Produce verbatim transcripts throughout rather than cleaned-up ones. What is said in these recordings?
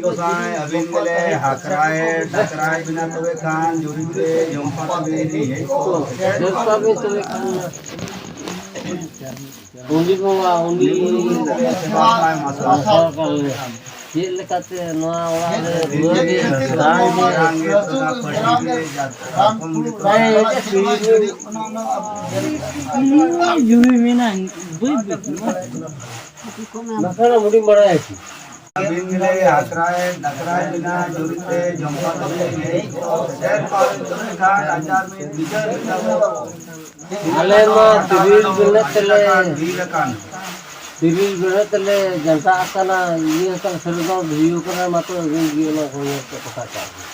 ᱜᱚᱸᱥᱟᱭ, ᱟᱹᱵᱤᱱ ᱜᱮᱞᱮ ᱦᱟᱠᱨᱟᱭ ᱰᱟᱠᱨᱟᱭ ᱵᱤᱱᱟ, ᱛᱚᱵᱮ ᱠᱷᱟᱱ ᱡᱩᱨᱤ ᱛᱮ ᱡᱚᱢ ᱯᱟᱛᱟ ᱵᱤᱱ ᱦᱮᱡ ᱠᱚᱜ᱾ ᱡᱚᱢ ᱯᱟᱛᱟ ᱵᱤᱱ ᱛᱚᱵᱮ ᱠᱷᱟᱱ᱾ ᱩᱱᱤ ᱵᱚᱸᱜᱟ, ᱩᱱᱤ ᱥᱮᱵᱟ ᱠᱚᱣᱟᱭ ᱢᱟᱥᱴᱟᱨ᱾ ᱢᱟᱥᱴᱟᱨ ᱠᱟᱱ ᱞᱮᱭᱟ᱾ ᱪᱮᱫ ᱞᱮᱠᱟᱛᱮ ᱱᱚᱣᱟ ᱚᱲᱟᱜ ᱨᱮ ᱫᱩᱣᱟᱹᱨ ᱜᱮ ᱫᱟᱱ ᱜᱮ ᱢᱟᱨᱟᱝ ᱜᱮ ᱛᱚᱛᱷᱟ ᱯᱟᱹᱴᱤ ᱜᱮ ᱡᱟᱛᱨᱟ ᱠᱷᱚᱱ ᱜᱮ ᱦᱮᱸ, ᱪᱮᱫ ᱥᱤᱲᱤ ᱨᱮ ᱡᱩᱢᱤ ᱢᱮᱱᱟᱜᱼᱟ, ᱵᱟᱹᱧ ᱵᱩᱡᱽ ᱫᱟ᱾ ᱱᱟᱥᱮᱱᱟᱜ ᱦᱩᱰᱤᱧ ᱵᱟᱲᱟᱭᱟ ᱠᱤ? ᱟᱹᱵᱤᱱ ᱜᱮᱞᱮ ᱟᱛᱨᱟᱭ ᱰᱟᱠᱨᱟᱭ ᱵᱤᱱᱟ ᱡᱩᱨᱤᱛᱮ ᱡᱚᱢᱯᱟ ᱛᱟᱵᱮ ᱦᱮᱡ ᱠᱚ ᱥᱮᱨ ᱯᱟᱣᱞᱤ ᱛᱩᱞᱩᱡ ᱠᱷᱟᱱ ᱟᱪᱟᱨ ᱢᱤᱫ ᱵᱤᱪᱟᱹᱨ ᱵᱤᱪᱟᱹᱨ ᱟᱞᱮ ᱢᱟ ᱛᱤᱨᱤᱞ ᱵᱤᱱᱟᱹ ᱛᱮᱞᱮ, ᱵᱤᱨ ᱟᱠᱟᱱ᱾ ᱛᱤᱨᱤᱞ ᱵᱤᱱᱟᱹ ᱛᱮᱞᱮ ᱡᱟᱱᱴᱟ ᱟᱠᱟᱱᱟ, ᱤᱭᱟᱹ ᱟᱠᱟᱱ ᱥᱮᱨᱮᱫᱚ ᱵᱷᱤᱭᱩ ᱠᱟᱱᱟ, ᱢᱟᱛᱚ ᱟᱹᱵᱤᱱ ᱜᱮ ᱚᱱᱟ ᱠᱚ ᱧᱮᱞ ᱛᱮ ᱠᱟᱛᱷᱟ ᱠᱟᱜ ᱵᱤᱱ᱾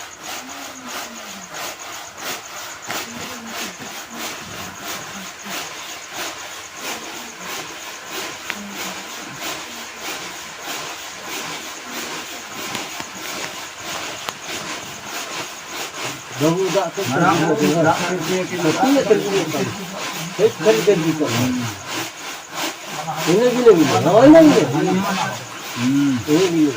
ᱵᱟᱹᱵᱩ ᱫᱟᱜ ᱛᱮ ᱢᱟᱨᱟᱝ ᱵᱟᱹᱵᱩ ᱫᱟᱜ ᱛᱮ ᱛᱤᱱᱟᱹᱜ ᱛᱟᱹᱨᱤᱠᱷ ᱦᱩᱭᱩᱜ ᱠᱟᱱᱟ? ᱦᱮᱡ ᱠᱷᱟᱹᱞᱤ ᱛᱟᱹᱨᱤᱠᱷ ᱠᱟᱱᱟ᱾ ᱤᱱᱟᱹ ᱜᱮ, ᱤᱱᱟᱹ ᱜᱮ᱾ ᱦᱳᱭ, ᱤᱱᱟᱹ ᱜᱮ᱾ ᱦᱩᱸ᱾ ᱤᱱᱟᱹ ᱜᱮ᱾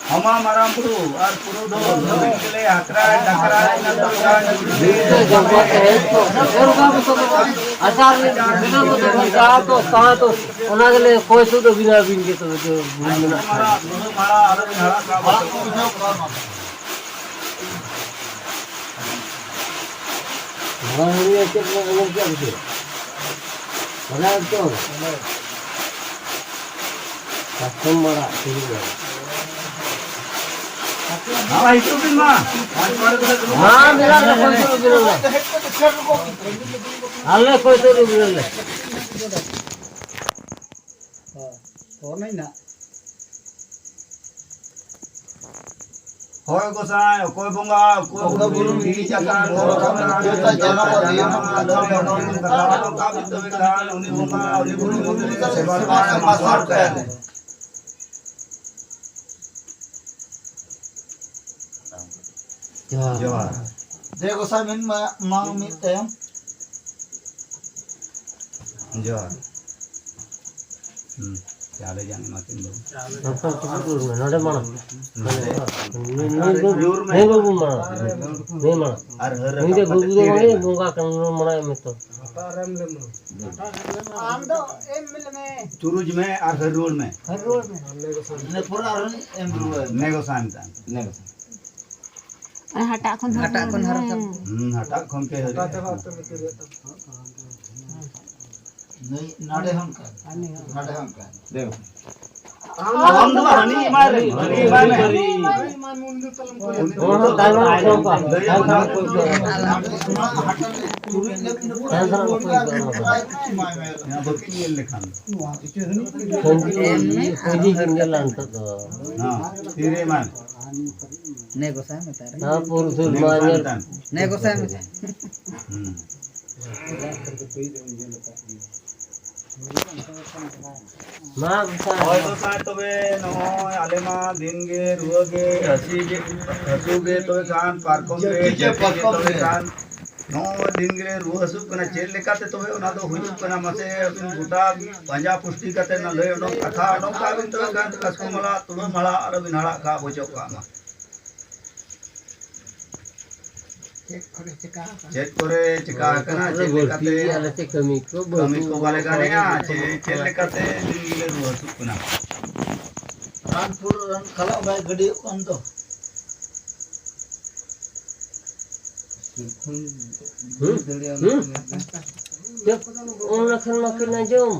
ᱦᱟᱢᱟ ᱢᱟᱨᱟᱝ ᱵᱩᱨᱩ ᱟᱨ ᱯᱩᱨᱩᱫᱷᱩᱞ ᱫᱷᱟᱹᱵᱤᱡ ᱜᱮᱞᱮ ᱟᱠᱷᱲᱟ ᱰᱟᱠᱨᱟ ᱤᱱᱟᱹ ᱫᱚᱨᱠᱟᱨ ᱡᱩᱫᱤ ᱵᱤᱨ ᱛᱮ ᱡᱚᱢ ᱠᱟᱛᱮ ᱦᱮᱡ ᱠᱚᱜ᱾ ᱥᱮᱨᱚᱠᱟ ᱢᱚᱛᱚ ᱫᱚ ᱵᱟᱝ᱾ ᱟᱪᱟᱨ ᱢᱤᱫ ᱵᱤᱱᱟᱹ ᱢᱚᱛᱚ ᱵᱟᱝ᱾ ᱡᱟᱦᱟᱸ ᱫᱚ ᱛᱟᱦᱮᱸ ᱫᱚ ᱚᱱᱟ ᱜᱮᱞᱮ ᱠᱚᱭ ᱛᱩᱫ ᱟᱹᱵᱤᱱᱟ ᱟᱹᱵᱤᱱ ᱜᱮ ᱛᱚᱵᱮ ᱫᱚ ᱵᱩᱡᱽ ᱢᱮᱱᱟᱜ ᱠᱷᱟᱱ᱾ ᱢᱟᱨᱟ, ᱵᱩᱨᱩ ᱢᱟᱨᱟ, ᱟᱞᱚᱵᱤᱱ ᱦᱟᱲᱟᱜ ᱠᱟᱜᱼᱟ᱾ ᱵᱟᱝ ᱦᱩᱭᱩᱜᱼᱟ, ᱪᱮᱫ ᱵᱚᱱ ᱟᱸᱡᱚᱢ ᱠᱮᱫ ᱥᱮ? ᱵᱟᱰᱟᱭ ᱛᱚ? ᱠᱟᱥᱴᱚᱢ ᱟᱲᱟᱜ ᱛᱤᱱᱟᱹᱜ ᱜᱟᱱ? ᱦᱟᱣᱟ ᱦᱤᱡᱩᱜ ᱵᱤᱱ ᱢᱟ᱾ ᱢᱟ, ᱢᱮᱱᱟᱜ ᱞᱮ, ᱠᱚᱭ ᱛᱩᱫ ᱵᱤᱱ ᱞᱮ᱾ ᱟᱞᱮ ᱠᱚᱭ ᱛᱩᱫ ᱵᱤᱱ ᱞᱮ᱾ ᱦᱳᱭ ᱜᱚᱸᱥᱟᱭ, ᱚᱠᱚᱭ ᱵᱚᱸᱜᱟ, ᱚᱠᱚᱭ ᱵᱩᱨᱩ ᱦᱤᱡ ᱟᱠᱟᱱ, ᱡᱚᱛᱚ ᱡᱚᱱᱚᱢ ᱠᱟᱛᱷᱟ ᱵᱚᱱ ᱠᱟᱛᱷᱟ ᱵᱚᱱ ᱠᱟᱛᱷᱟ ᱵᱚᱱ ᱠᱟᱛᱷᱟ ᱵᱚᱱ ᱥᱮᱵᱟ ᱥᱮᱵᱟ ᱥᱮᱵᱟ ᱥᱮᱵᱟ ᱥᱮᱵᱟ᱾ ᱡᱚᱦᱟᱨ᱾ ᱡᱚᱦᱟᱨ᱾ ᱫᱮ ᱜᱚᱸᱥᱟᱭ ᱢᱮᱱ ᱢᱟ, ᱢᱟ ᱢᱤᱫ ᱛᱟᱭᱚᱢ᱾ ᱡᱚᱦᱟᱨ᱾ ᱦᱩᱸ᱾ ᱪᱟᱣᱞᱮ ᱡᱟᱝ ᱮᱢᱟ ᱠᱤᱱ ᱵᱟᱹᱵᱩ᱾ ᱱᱚᱝᱠᱟᱱ ᱠᱤᱪᱷᱩ ᱫᱩᱨ ᱢᱮ, ᱱᱚᱰᱮ ᱢᱟᱲᱟᱝ᱾ ᱱᱚᱰᱮ᱾ ᱱᱩᱭ, ᱱᱩᱭ ᱵᱟᱹᱵᱩ, ᱱᱩᱭ ᱵᱟᱹᱵᱩ ᱢᱟᱲᱟᱝ᱾ ᱱᱩᱭ ᱢᱟᱲᱟᱝ᱾ ᱟᱨ ᱦᱟᱹᱨ ᱱᱩᱭ ᱫᱚ ᱨᱟᱠᱟᱵ ᱜᱩᱨᱩ ᱠᱟᱛᱮ ᱫᱚ ᱛᱤᱨᱮ ᱵᱟᱝ, ᱮᱢᱟ? ᱵᱚᱸᱜᱟ ᱠᱟᱱᱟ, ᱱᱩᱭ ᱢᱟᱲᱟᱝ ᱮᱢ ᱢᱮ ᱛᱚ᱾ ᱟᱢ ᱫᱚ ᱮᱢ ᱢᱮ᱾ ᱪᱩᱨᱩᱡ ᱢᱮ ᱟᱨ ᱦᱟᱹᱨ ᱨᱩᱣᱟᱹᱲ ᱢᱮ᱾ ᱦᱟᱹᱨ ᱨᱩᱣᱟᱹᱲ ᱢᱮ᱾ ᱤᱱᱟᱹ ᱯᱚᱨᱮ ᱟᱨᱦᱚᱸ ᱮᱢ ᱨᱩᱣᱟᱹᱲ ᱢᱮ᱾ ᱱᱮ ᱜᱚᱥᱟᱱ ᱛᱟᱢ᱾ ᱱᱮ ᱜᱚᱥᱟᱱ᱾ ᱦᱟᱴᱟᱜ ᱠᱷᱚᱱ ᱦᱟᱴᱟᱜ ᱠᱷᱚᱱ ᱦᱟᱨᱟ ᱦᱩᱸ᱾ ᱦᱩᱸ, ᱦᱟᱴᱟᱜ ᱠᱷᱚᱱ ᱯᱮ ᱦᱟᱹᱨ ᱦᱟᱴᱟᱜ ᱛᱮᱦᱚᱸ ᱟᱯᱮ ᱯᱮ ᱦᱟᱹᱨ ᱛᱟᱢᱟ᱾ ᱱᱩᱭ ᱱᱚᱰᱮ ᱦᱚᱸ ᱚᱱᱠᱟ᱾ ᱱᱚᱰᱮ ᱦᱚᱸ ᱚᱱᱠᱟ᱾ ᱫᱮᱣ᱾ ᱟᱢ ᱫᱚ ᱦᱟᱹᱱᱤ ᱮᱢᱟᱭ ᱨᱮ, ᱦᱟᱹᱱᱤ ᱮᱢᱟᱭ ᱢᱮ᱾ ᱦᱟᱹᱱᱤ ᱮᱢᱟᱭ ᱢᱮ᱾ ᱩᱱ ᱫᱚ ᱛᱟᱞᱚᱢ ᱠᱚ ᱦᱚᱸ ᱛᱟᱭᱱᱚᱢ ᱠᱚ ᱚᱱᱠᱟ᱾ ᱞᱟᱹᱭ ᱟᱢ ᱛᱟᱭᱱᱚᱢ ᱠᱚ ᱚᱱᱠᱟ᱾ ᱛᱟᱭᱱᱚᱢ ᱠᱚ ᱚᱱᱠᱟ᱾ ᱦᱮᱸ, ᱥᱟᱨ, ᱚᱠᱚᱭ ᱠᱚ ᱚᱱᱟ ᱫᱚ? ᱮᱢᱟᱭ ᱢᱮ᱾ ᱵᱟᱹᱠᱤ ᱧᱮᱞ ᱞᱮᱠᱷᱟᱱ᱾ ᱥᱟᱹᱡᱤ, ᱥᱟᱹᱡᱤ ᱜᱮ ᱧᱮᱞᱟ ᱱᱤᱛᱚᱜ ᱫᱚ᱾ ᱦᱮᱸ, ᱛᱤᱨᱮ ᱮᱢᱟᱭ? ᱱᱮ ᱜᱚᱥᱟᱭ ᱢᱮᱛᱟᱭ ᱨᱮ᱾ ᱦᱮᱸ, ᱯᱩᱨᱩᱥᱩᱞ ᱱᱮ ᱢᱟ ᱜᱚᱥᱟᱭ ᱧᱮᱞ᱾ ᱢᱮᱛᱟᱭ᱾ ᱱᱮ ᱜᱚᱥᱟᱭ ᱢᱮᱛᱟᱭ᱾ ᱦᱩᱸ᱾ ᱢᱟ ᱜᱚᱥᱟᱭ᱾ ᱦᱳᱭ ᱜᱚᱥᱟᱭ, ᱛᱚᱵᱮ ᱱᱚᱜᱼᱚᱭ ᱟᱞᱮ ᱢᱟ ᱫᱤᱱ ᱜᱮ ᱨᱩᱣᱟᱹ ᱜᱮ, ᱦᱟᱹᱥᱩ ᱜᱮ, ᱦᱟᱹᱥᱩ ᱜᱮ, ᱛᱚᱵᱮ ᱠᱷᱟᱱ ᱯᱟᱨᱠᱚᱢ ᱨᱮ, ᱪᱮᱫ ᱪᱮᱫ ᱯᱟᱨᱠᱚᱢ ᱛᱚᱵᱮ ᱨᱮ? ᱠᱷᱟᱱ ᱱᱚᱜᱼᱚᱭ ᱫᱤᱱ ᱜᱮ ᱨᱩᱣᱟᱹ ᱦᱟᱹᱥᱩᱜ ᱠᱟᱱᱟ, ᱪᱮᱫ ᱞᱮᱠᱟᱛᱮ ᱛᱚᱵᱮ ᱚᱱᱟ ᱫᱚ ᱦᱩᱭᱩᱜ ᱠᱟᱱᱟ? ᱢᱟᱥᱮ ᱟᱹᱵᱤᱱ ᱜᱚᱴᱟ ᱯᱟᱸᱡᱟ ᱯᱩᱥᱴᱤ ᱠᱟᱛᱮ ᱚᱱᱟ ᱞᱟᱹᱭ ᱚᱰᱚᱠ, ᱠᱟᱛᱷᱟ ᱚᱰᱚᱠ ᱠᱟᱜ ᱵᱤᱱ ᱛᱚᱵᱮ ᱠᱷᱟᱱ, ᱠᱟᱥᱠᱚ ᱢᱟᱞᱟ, ᱛᱩᱞᱟᱹᱢ ᱦᱟᱲᱟᱜ, ᱟᱨ ᱵᱤᱱ ᱦᱟᱲᱟᱜ ᱠᱟᱜ, ᱵᱚᱪᱚᱜ ᱠᱟᱜ ᱢᱟ᱾ ᱪᱮᱫ ᱠᱚᱨᱮ ᱪᱮᱠᱟ ᱟᱠᱟᱱᱟ? ᱪᱮᱫ ᱠᱚᱨᱮ ᱪᱮᱠᱟ ᱟᱠᱟᱱᱟ, ᱪᱮᱫ ᱞᱮᱠᱟᱛᱮ ᱵᱟᱹᱲᱛᱤ ᱟᱞᱮ ᱥᱮᱫ ᱠᱟᱹᱢᱤ ᱠᱚ ᱠᱟᱹᱢᱤ ᱠᱚ ᱵᱟᱹᱱᱩᱜ ᱵᱟᱞᱮ ᱠᱚᱣᱟ, ᱜᱟᱱᱮᱜᱼᱟ, ᱵᱟᱞᱮ ᱪᱮᱫ, ᱪᱮᱫ ᱠᱚᱣᱟ᱾ ᱞᱮᱠᱟᱛᱮ ᱫᱤᱱ ᱜᱮᱞᱮ ᱨᱩᱣᱟᱹ ᱦᱟᱹᱥᱩᱜ ᱠᱟᱱᱟ? ᱨᱟᱱ ᱯᱩᱨ ᱨᱟᱱ ᱠᱷᱟᱞᱟᱜ ᱵᱟᱭ ᱜᱟᱹᱰᱤᱭᱟᱹᱜ ᱠᱟᱱ ᱫᱚ᱾ ᱦᱩᱸ? ᱦᱩᱸ? ᱪᱩᱯ, ᱚᱱᱟ ᱠᱷᱟᱱ ᱢᱟ ᱠᱤᱱ ᱟᱸᱡᱚᱢ᱾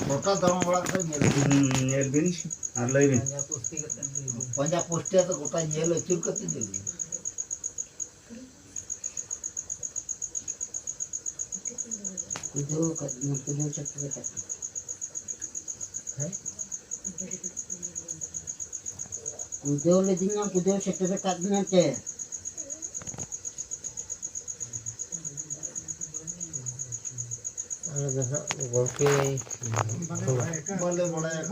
ᱜᱚᱴᱟ ᱫᱟᱬᱟ ᱵᱟᱲᱟ ᱠᱟᱛᱮ ᱧᱮᱞ ᱵᱤᱱ᱾ ᱦᱩᱸ, ᱧᱮᱞ ᱵᱤᱱ ᱟᱨ ᱞᱟᱹᱭ ᱵᱤᱱ᱾ ᱯᱟᱸᱡᱟ ᱯᱩᱥᱴᱤ ᱠᱟᱛᱮ ᱫᱚ ᱜᱚᱴᱟ ᱧᱮᱞ ᱟᱹᱪᱩᱨ ᱠᱟᱛᱮ ᱧᱮᱞ ᱵᱤᱱ᱾ ᱠᱩᱫᱟᱹᱣ ᱠᱟᱛᱮ, ᱠᱩᱫᱟᱹᱣ ᱥᱮᱴᱮᱨ ᱠᱟᱛᱮ᱾ ᱦᱮᱸ? ᱠᱩᱫᱟᱹᱣ ᱞᱤᱫᱤᱧᱟ, ᱠᱩᱫᱟᱹᱣ ᱥᱮᱴᱮᱨ ᱟᱠᱟᱫᱤᱧᱟ ᱪᱮ? ᱟᱞᱮ ᱫᱚ ᱦᱟᱸᱜ ᱜᱚᱢᱠᱮ ᱵᱟᱞᱮ ᱵᱟᱲᱟᱭᱟ᱾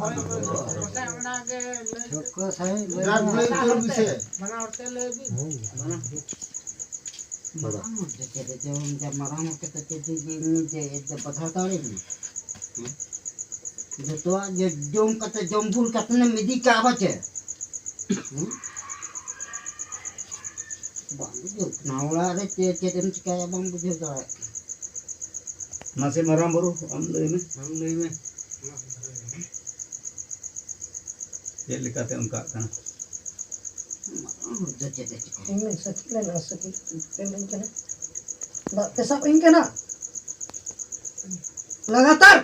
ᱴᱷᱟᱹᱣᱠᱟᱹ ᱥᱟᱺᱦᱤᱡ ᱞᱟᱹᱭ ᱢᱮ᱾ ᱵᱟᱱᱟ ᱦᱚᱲ ᱛᱮ ᱞᱟᱹᱭ ᱵᱤᱱ᱾ ᱢᱟᱨᱟᱝ ᱦᱚᱲ ᱫᱚ ᱪᱮᱫ ᱮ ᱡᱚᱢ ᱮᱫᱟ? ᱢᱟᱨᱟᱝ ᱦᱚᱲ ᱠᱟᱛᱮ ᱪᱮᱫ ᱮ ᱡᱚᱢ ᱮᱫᱟ? ᱵᱟᱫᱷᱟ ᱫᱟᱲᱮ ᱢᱮ᱾ ᱦᱮᱸ? ᱡᱚᱛᱚᱣᱟᱜ ᱡᱚ-, ᱡᱚᱢ ᱠᱟᱛᱮ, ᱡᱚᱢ ᱵᱩᱞ ᱠᱟᱛᱮ ᱮᱢ ᱤᱫᱤ ᱠᱟᱜᱼᱟ ᱯᱟᱪᱮ? ᱦᱮᱸ? ᱵᱟᱝ ᱵᱩᱡᱷᱟᱹᱜ ᱠᱟᱱᱟ᱾ ᱚᱲᱟᱜ ᱨᱮ ᱪᱮᱫ, ᱪᱮᱫ ᱮᱢ ᱪᱤᱠᱟᱹᱭᱟ, ᱵᱟᱢ ᱵᱩᱡᱷᱟᱹᱣ ᱫᱟᱲᱮᱭᱟᱜ ᱠᱟᱱᱟ᱾ ᱢᱟᱥᱮ ᱢᱟᱨᱟᱝ ᱵᱩᱨᱩ, ᱟᱢ ᱞᱟᱹᱭ ᱢᱮ᱾ ᱟᱢ ᱞᱟᱹᱭ ᱢᱮ᱾ ᱪᱮᱫ ᱞᱮᱠᱟᱛᱮ ᱚᱱᱠᱟᱜ ᱠᱟᱱᱟ? ᱢᱟᱨᱟᱝ ᱦᱚᱲ ᱫᱚ ᱪᱮᱫ ᱮ ᱪᱤᱠᱟᱹᱭᱟ? ᱤᱧ ᱢᱮᱱ ᱥᱟᱹᱠᱷᱤ ᱞᱮᱱᱟ, ᱥᱟᱹᱠᱷᱤ ᱞᱮᱱᱟᱹᱧ ᱠᱟᱱᱟ᱾ ᱫᱟᱜ ᱯᱮ ᱥᱟᱵ ᱟᱹᱧ ᱠᱟᱱᱟ᱾ ᱞᱟᱜᱟᱛᱟᱨ᱾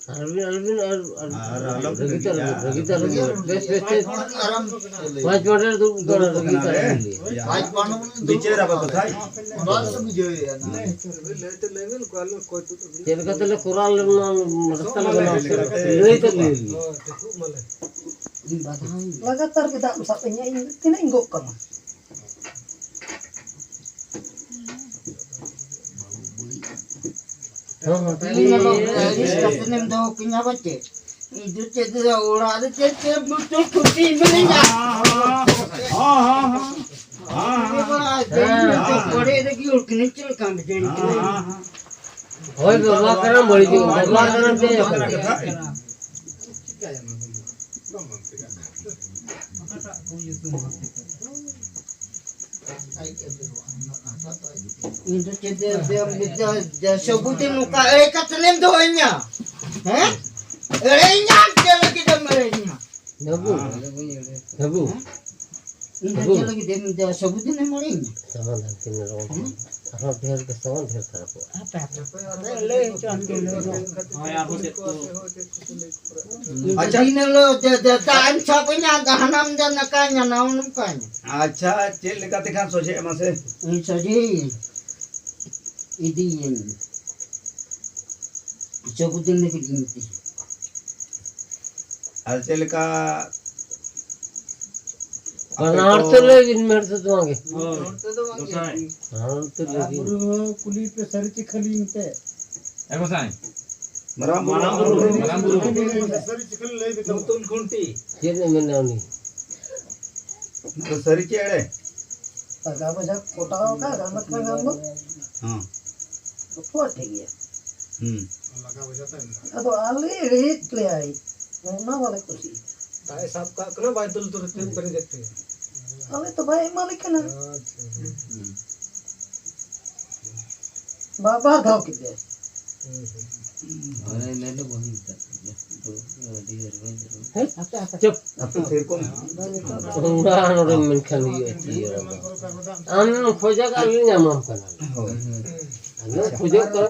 ᱟᱨ ᱟᱞᱚᱵᱤᱱ, ᱟᱞᱚᱵᱤᱱ, ᱟᱨ, ᱟᱨ ᱟᱨ ᱟᱞᱚᱵᱤᱱ ᱨᱟᱹᱜᱤ ᱛᱟᱞᱚᱵᱤᱱ, ᱨᱟᱹᱜᱤᱭᱟ᱾ ᱨᱟᱹᱜᱤ ᱛᱟᱞᱚᱵᱤᱱ᱾ ᱵᱮᱥ, ᱵᱮᱥ, ᱵᱮᱥ᱾ ᱟᱨᱟᱢ ᱥᱮ ᱞᱟᱹᱭ ᱯᱟᱸᱪ ᱢᱤᱱᱤᱴ ᱫᱩᱲᱩᱵ ᱫᱩᱲᱩᱵ ᱠᱟᱱᱟ, ᱠᱟᱱᱟ ᱨᱟᱹᱜᱤ ᱨᱮ᱾ ᱛᱟᱞᱚᱵᱤᱱ᱾ ᱵᱤᱪᱟᱹᱨ ᱟᱵᱚ ᱠᱟᱛᱷᱟᱭ᱾ ᱚᱱᱟ ᱫᱚ ᱵᱩᱡᱷᱟᱹᱣ ᱮᱭᱟ ᱱᱟ᱾ ᱪᱮᱫ ᱞᱮᱠᱟ ᱛᱮᱞᱮ ᱠᱚᱨᱟᱣ ᱞᱮᱱᱟ, ᱨᱟᱥᱛᱟ ᱞᱮ ᱵᱮᱱᱟᱣ ᱠᱮᱫᱟ᱾ ᱞᱟᱹᱭ ᱛᱮ ᱞᱟᱹᱭ ᱟᱞᱮ᱾ ᱞᱟᱜᱟᱛᱟᱨ ᱜᱮ ᱫᱟᱜ ᱮᱢ ᱥᱟᱵ ᱤᱧᱟ, ᱤᱧ ᱛᱤᱱᱟᱹᱜ ᱤᱧ ᱜᱚᱜ ᱠᱟᱢᱟ? ᱦᱚᱸ, ᱦᱚᱸ, ᱤᱧ ᱫᱚ ᱟᱹᱲᱤᱥ ᱠᱟᱛᱮ ᱮᱢ ᱫᱚᱦᱚ ᱠᱤᱧᱟ ᱵᱟᱪᱮ? ᱤᱧ ᱫᱚ ᱪᱮᱫ ᱫᱚ ᱚᱲᱟᱜ ᱨᱮ ᱪᱮᱫ ᱪᱮᱫ ᱵᱩᱛᱩᱞ ᱠᱷᱩᱥᱤ ᱢᱤᱱᱟᱹᱧᱟ᱾ ᱦᱚᱸ, ᱦᱚᱸ, ᱦᱚᱸ᱾ ᱦᱮᱸ᱾ ᱦᱮᱸ᱾ ᱦᱳᱭ, ᱵᱟᱵᱟ ᱠᱟᱱᱟᱢ, ᱵᱟᱹᱲᱤᱡ ᱵᱟᱵᱟ ᱠᱟᱱᱟᱢ, ᱪᱮᱫ ᱠᱟᱱᱟ? ᱤᱧ ᱫᱚ ᱪᱮᱫ ᱫᱮ-, ᱫᱮ-, ᱫᱮ-, ᱫᱮ-, ᱥᱟᱹᱵᱩᱛ ᱮᱢ ᱱᱚᱝᱠᱟ ᱮᱲᱮ ᱠᱟᱛᱮ ᱮᱢ ᱫᱚᱦᱚᱭᱤᱧᱟ? ᱦᱮᱸ? ᱮᱲᱮᱧᱟᱢ ᱪᱮᱫ ᱞᱟᱹᱜᱤᱫ ᱮᱢ ᱮᱲᱮᱧᱟ? ᱵᱟᱹᱵᱩ, ᱵᱟᱹᱵᱩ᱾ ᱦᱮᱸ? ᱤᱧ ᱫᱚ ᱵᱟᱹᱵᱩ᱾ ᱪᱮᱫ ᱞᱟᱹᱜᱤᱫ ᱮᱢ ᱫᱮ-, ᱥᱟᱹᱵᱩᱫ ᱮᱢ ᱮᱢᱟᱹᱧ? ᱥᱟᱢᱟᱫᱷᱟᱱ ᱠᱤᱱ ᱨᱚᱲ᱾ ᱦᱮᱸ? ᱟᱨᱦᱚᱸ ᱰᱷᱮᱨ ᱜᱮ ᱥᱟᱢᱟᱱ ᱰᱷᱮᱨ ᱠᱷᱟᱨᱟᱯᱚᱜᱼᱟ᱾ ᱦᱟᱯᱮ, ᱦᱟᱯᱮ, ᱦᱟᱯᱮ, ᱞᱟᱹᱭ ᱦᱚᱪᱚᱣᱟᱱ ᱠᱤᱱ ᱞᱟᱹᱭ ᱫᱚ᱾ ᱦᱳᱭ, ᱟᱨᱦᱚᱸ ᱪᱮᱫ ᱠᱚ? ᱤᱧ ᱫᱚ ᱟᱪᱪᱷᱟ᱾ ᱫᱤᱱ ᱦᱤᱞᱳᱜ ᱫᱮ-, ᱫᱮ-, ᱫᱟᱜ ᱮᱢ ᱥᱟᱵ ᱤᱧᱟ, ᱦᱟᱱᱟᱢ ᱫᱮ ᱱᱟᱠᱟᱧᱟ, ᱱᱟᱣᱟ ᱱᱚᱝᱠᱟᱧᱟ᱾ ᱟᱪᱪᱷᱟ, ᱪᱮᱫ ᱞᱮᱠᱟᱛᱮ ᱠᱷᱟᱱ ᱥᱚᱡᱷᱮᱜᱼᱟ ᱢᱟᱥᱮ? ᱤᱧ ᱥᱚᱡᱷᱮᱭᱟᱹᱧ᱾ ᱤᱫᱤᱭᱟᱹᱧ᱾ ᱥᱟᱹᱵᱩᱫ ᱮᱢ ᱞᱟᱹᱜᱤᱫ ᱤᱧ ᱤᱫᱤᱭᱟ᱾ ᱟᱨ ᱪᱮᱫ ᱞᱮᱠᱟ ᱵᱟᱱᱟ ᱦᱚᱲ ᱛᱮ ᱞᱟᱹᱭ ᱵᱤᱱ, ᱢᱤᱫ ᱦᱚᱲ ᱛᱮᱫᱚ ᱵᱟᱝ ᱜᱮ᱾ ᱦᱳᱭ, ᱜᱚᱸᱥᱟᱭ᱾ ᱵᱟᱱᱟ ᱦᱚᱲ ᱛᱮ ᱞᱟᱹᱭ ᱵᱤᱱ᱾ ᱵᱩᱨᱩ ᱦᱚᱸ ᱠᱩᱞᱤ ᱯᱮ, ᱥᱟᱹᱨᱤ ᱪᱮ ᱠᱷᱟᱹᱞᱤ ᱮᱱᱛᱮ? ᱮ ᱜᱚᱸᱥᱟᱭ᱾ ᱢᱟᱨᱟᱝ ᱵᱩᱨᱩ, ᱢᱟᱨᱟᱝ ᱵᱩᱨᱩ᱾ ᱥᱟᱹᱨᱤ ᱪᱮ ᱠᱷᱟᱹᱞᱤ ᱞᱟᱹᱭ ᱵᱤᱱ᱾ ᱧᱩᱛᱩᱢ ᱠᱷᱩᱱᱴᱤ᱾ ᱪᱮᱫ ᱮ ᱢᱮᱱᱟ ᱩᱱᱤ? ᱥᱟᱹᱨᱤ ᱪᱮ ᱮᱲᱮ? ᱴᱟᱠᱟ ᱯᱚᱭᱥᱟ ᱠᱚᱴᱟᱣ ᱟᱠᱟᱫ ᱜᱟᱱ ᱠᱟᱱ ᱜᱟᱱ ᱫᱚ᱾ ᱦᱚᱸ᱾ ᱡᱚᱛᱚᱣᱟᱜ ᱴᱷᱤᱠ ᱜᱮᱭᱟ᱾ ᱦᱩᱸ᱾ ᱟᱫᱚ ᱟᱞᱮ ᱨᱮᱴ ᱞᱮᱭᱟᱭ, ᱚᱱᱟ ᱵᱟᱞᱮ ᱠᱩᱥᱤᱭᱟᱜᱼᱟ᱾ ᱫᱟᱜ ᱮ ᱥᱟᱵ ᱠᱟᱜ ᱠᱟᱱᱟ, ᱵᱟᱭ ᱫᱩᱞ ᱛᱩᱨᱟᱹᱛ ᱯᱮᱨᱮᱡᱮᱫ ᱯᱮᱭᱟ᱾ ᱟᱞᱮ ᱛᱚ ᱵᱟᱭ ᱮᱢᱟᱞᱮ ᱠᱟᱱᱟ᱾ ᱟᱪᱪᱷᱟ᱾ ᱦᱩᱸ᱾ ᱵᱟᱨ ᱵᱟᱨ ᱫᱷᱟᱣ ᱠᱮᱫᱟᱭ᱾ ᱦᱩᱸ, ᱦᱩᱸ᱾ ᱟᱞᱮ ᱱᱮᱰᱮ ᱵᱟᱹᱧ ᱢᱮᱛᱟᱫ ᱯᱮᱭᱟ᱾ ᱟᱫᱚ ᱟᱹᱰᱤ ᱡᱳᱨ ᱵᱟᱹᱧ ᱨᱚᱲ᱾ ᱦᱮᱸ? ᱟᱯᱮ, ᱟᱯᱮ᱾ ᱪᱩᱯ᱾ ᱟᱯᱮ ᱥᱮᱨᱚᱠᱚᱢ᱾ ᱚᱱᱟ ᱱᱚᱰᱮ ᱢᱮᱱᱠᱷᱟᱱ ᱦᱩᱭᱩᱜᱼᱟ, ᱪᱮᱫ ᱦᱚᱸ ᱵᱟᱝ᱾ ᱟᱢ ᱠᱷᱚᱡᱟ ᱠᱟᱜ ᱞᱤᱧ ᱧᱟᱢᱟᱢ ᱠᱟᱱᱟ᱾ ᱦᱳᱭ᱾ ᱟᱢᱮᱢ ᱠᱷᱚᱡᱚᱜ ᱠᱟᱱᱟ᱾